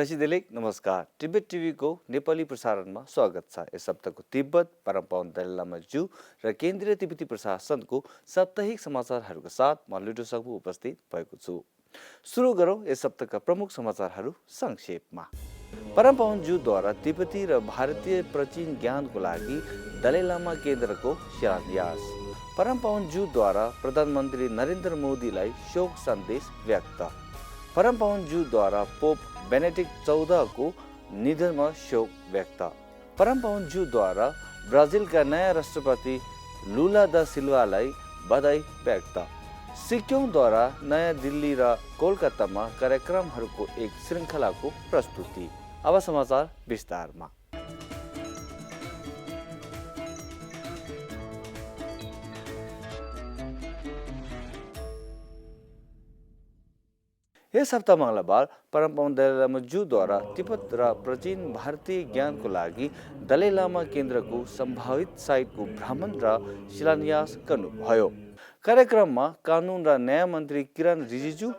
टसिदेलेक नमस्कार। तिब्बत टिभी को नेपाली प्रसारणमा स्वागत छ। यस हप्ताको तिब्बत परम पावन दलाई लामा ज्यू र केन्द्रीय तिब्बती प्रशासनको साप्ताहिक समाचारहरूको साथ म लुडो साहु उपस्थित भएको छु। सुरु गरौँ यस हप्ताका प्रमुख समाचारहरू संक्षेपमा। परम पावन ज्यूद्वारा तिब्बती र भारतीय प्राचीन ज्ञानको लागि दलाई लामा केन्द्रको शिलान्यास। परम पावन ज्यूद्वारा प्रधानमन्त्री नरेन्द्र मोदीलाई शोक सन्देश व्यक्त। परम पावन ज्यूद्वारा पोप बेनेडिक्ट 14 को निधनमा शोक व्यक्त। परम पावन ज्यूद्वारा ब्राजिलका नयाँ राष्ट्रपति लुला दा सिल्वालाई बधाई व्यक्त। सिक्किमद्वारा नयाँ दिल्ली र कोलकातामा कार्यक्रमहरूको एक श्रृङ्खलाको प्रस्तुति। अब समाचार विस्तारमा। यस हप्ता मङ्गलबार परम पावन दलाई लामा ज्यूद्वारा तिब्बत र प्राचीन भारतीय ज्ञानको लागि दलाई लामा केन्द्रको सम्भावित साइटको भ्रमण र शिलान्यास गर्नुभयो। कार्यक्रममा कानुन र न्याय मन्त्री किरण रिजिजू,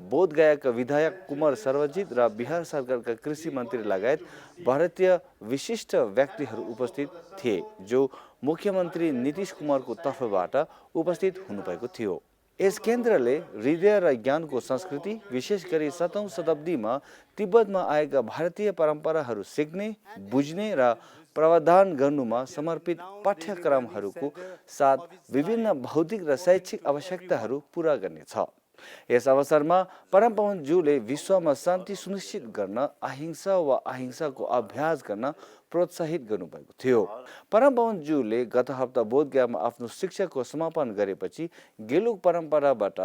बोधगयाका विधायक कुमार सर्वजित र बिहार सरकारका कृषि मन्त्री लगायत भारतीय विशिष्ट व्यक्तिहरू उपस्थित थिए, जो मुख्यमन्त्री नीतीश कुमारको तर्फबाट उपस्थित हुनुभएको थियो। यस केन्द्रले हृदय र ज्ञानको संस्कृति, विशेष गरी 7औं शताब्दीमा तिब्बतमा आएका भारतीय परम्पराहरू सिक्ने, बुझ्ने र प्रावधान गर्नुमा समर्पित पाठ्यक्रमहरूको साथ विभिन्न बौद्धिक र शैक्षिक आवश्यकताहरू पूरा गर्नेछ। यस अवसरमा परम पावन ज्यूले विश्वमा शान्ति सुनिश्चित गर्न अहिंसा वा अहिंसाको अभ्यास गर्न प्रोत्साहित गर्नुभएको थियो। परम पावन ज्यूले गत हप्ता बोधगयामा आफ्नो शिक्षाको समापन गरेपछि गेलुक परम्पराबाट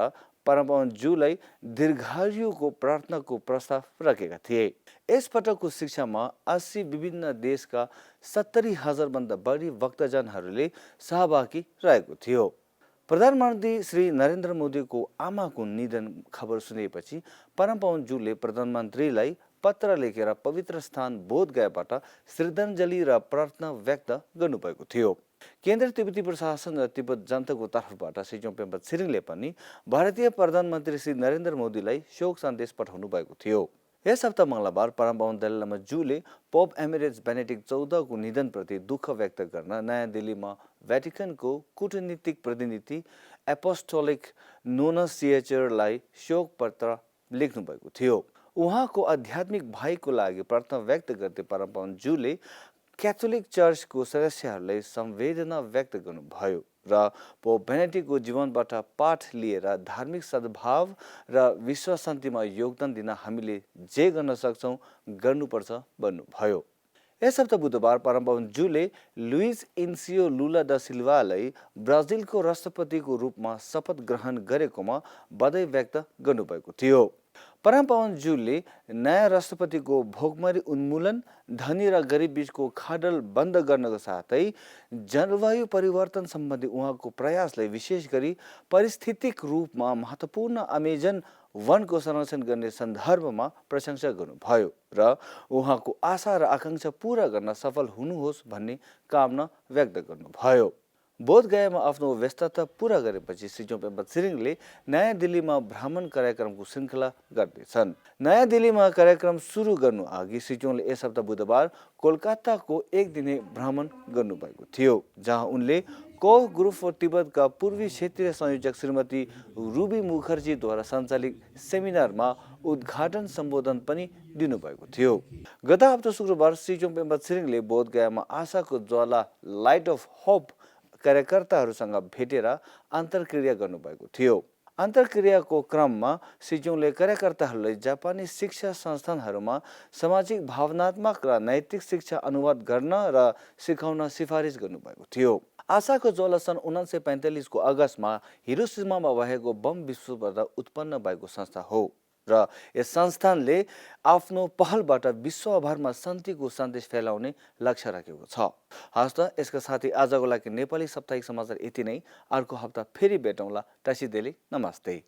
परम पावन ज्यूलाई दीर्घायुको प्रार्थनाको प्रस्ताव राखेका थिए। यसपटकको शिक्षामा 80 विभिन्न देशका 70,000 भन्दा बढी भक्तजनहरूले सहभागी रहेको थियो। प्रधानमन्त्री श्री नरेन्द्र मोदीको आमाको निधन खबर सुनेपछि परम पावन ज्यूले प्रधानमन्त्रीलाई पत्र लेखेर पवित्र स्थान बोधगयाबाट श्रद्धाञ्जली र प्रार्थना व्यक्त गर्नुभएको थियो। केन्द्रीय तिब्बती प्रशासन र तिब्बत जनताको तर्फबाट सिजोङ पेम्बा छिरिङले पनि भारतीय प्रधानमन्त्री श्री नरेन्द्र मोदीलाई शोक सन्देश पठाउनु भएको थियो। यस हप्ता मङ्गलबार परम पावन दलाई लामा ज्यूले पोप एमिरेट्स बेनेडिक्ट 14 को निधनप्रति दुःख व्यक्त गर्न नयाँ दिल्लीमा भ्याटिकनको कूटनीतिक प्रतिनिधि एपोस्टोलिक नोनसिएचरलाई शोक पत्र लेख्नु भएको थियो। उहाँको आध्यात्मिक भाइको लागि प्रार्थना व्यक्त गर्दै परम पावन ज्यूले क्याथोलिक चर्चको सदस्यहरूलाई संवेदना व्यक्त गर्नुभयो र पोप बेनेडिक्टको जीवनबाट पाठ लिएर धार्मिक सद्भाव र विश्व शान्तिमा योगदान दिन हामीले जे गर्न सक्छौँ गर्नुपर्छ भन्नुभयो। यस हप्ता बुधबार परम पावन ज्यूले लुइज इन्सियो लुला दा सिल्वालाई ब्राजिलको राष्ट्रपतिको रूपमा शपथ ग्रहण गरेकोमा बधाई व्यक्त गर्नुभएको थियो। परम पावन ज्यूले नयाँ राष्ट्रपतिको भोकमरी उन्मूलन, धनी र गरिब बीचको खाडल बन्द गर्नको साथै जलवायु परिवर्तन सम्बन्धी उहाँको प्रयासलाई विशेष गरी पारिस्थितिक रूपमा महत्त्वपूर्ण अमेजन वनको संरक्षण गर्ने सन्दर्भमा प्रशंसा गर्नुभयो र उहाँको आशा र आकांक्षा पूरा गर्न सफल हुनुहोस् भन्ने कामना व्यक्त गर्नुभयो। बोधगयामा आफ्नो व्यस्तता पूरा गरेपछि सिजोङ पेम्बा छिरिङले नयाँ दिल्लीमा भ्रमण कार्यक्रमको श्रृङ्खला गर्दैछन्। नयाँ दिल्लीमा कार्यक्रम सुरु गर्नु अघि सिजोङले यस हप्ता बुधबार कोलकाताको एक दिने भ्रमण गर्नुभएको थियो, जहाँ उनले कोह ग्रुप फर तिब्बतका पूर्वी क्षेत्रीय संयोजक श्रीमती रुबी मुखर्जीद्वारा सञ्चालित सेमिनारमा उद्घाटन सम्बोधन पनि दिनुभएको थियो। गत हप्ता शुक्रबार सिजोङ पेम्बा छिरिङले बोधगयामा आशाको ज्वाला लाइट अफ होप कार्यकर्ताहरूसँग भेटेर अन्तर्क्रिया गर्नुभएको थियो। अन्तर्क्रियाको क्रममा सिजोङले कार्यकर्ताहरूलाई जापानी शिक्षा संस्थानहरूमा सामाजिक, भावनात्मक र नैतिक शिक्षा अनुवाद गर्न र सिकाउन सिफारिस गर्नुभएको थियो। आशाको ज्वाला सन् 1945 को अगस्तमा हिरोसिमामा भएको बम विस्फोटबाट उत्पन्न भएको संस्था हो र यस संस्थानले आफ्नो पहलबाट विश्वभरमा शान्तिको सन्देश फैलाउने लक्ष्य राखेको छ। हस्त यसका साथै आजको लागि नेपाली साप्ताहिक समाचार यति नै। अर्को हप्ता फेरि भेटौँला। टसिदेले नमस्ते।